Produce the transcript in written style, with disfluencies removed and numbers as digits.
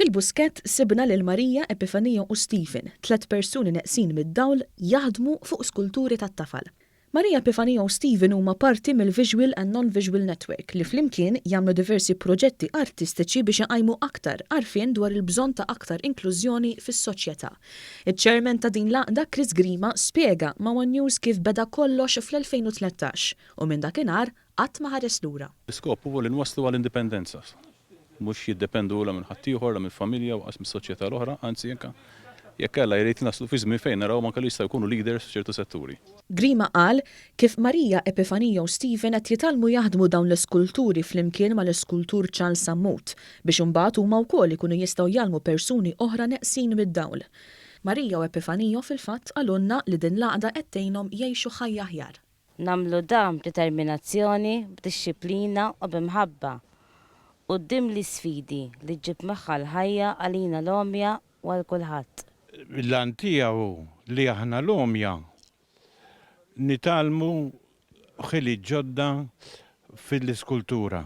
Fil-Buskett sibna lil Maria, Epifania u Stephen, tlett persuni neqsin mid-dawl jaħdmu fuq skulturi tat-tafal. Maria, Epifania u Stephen huma parti mill-Visual and Non-Visual Network li flimkien jagħmlu diversi proġetti artistiċi biex iqajmu aktar għarfien dwar il-bżonn ta' aktar inklużjoni fis-soċjetà. Iċ-chairman ta' din l-għaqda Chris Grima spjega ma' one News kif beda kollox fl-2013 u minn dakinhar qatt ma ħares lura. L-iskop huwa li nwasslu għal indipendenza. Mhux jiddependu la minn ħaddieħor, la mill-familja u qas mis-soċjetà l-oħra, anzi anke jekk Alla jrid naslu fi żmien fejn narawhom anke li jistgħu jkunu leaders f'ċertu setturi. Grima qal kif Maria Epifanio u Stephen qed jitgħallmu jaħdmu dawn l-iskulturi flimkien mal-iskultur Charles Sammut biex imbagħad huma wkoll ikunu jistgħu jgħallmu persuni oħra neqsin mid-dawl. Maria u Epifanio fil-fatt qalulna li din l-għaqda qed tgħinhom jgħixu ħajja aħjar. Nagħmlu dan b'determinazzjoni, b'dixxiplina u bi mħabba. Quddiem l-isfidi li ġġib magħha l-ħajja għalina l-għomja u għal kulħadd. L-għan tiegħu hu li aħna l-għomja nitgħallmu ħiliet ġodda fil-iskultura.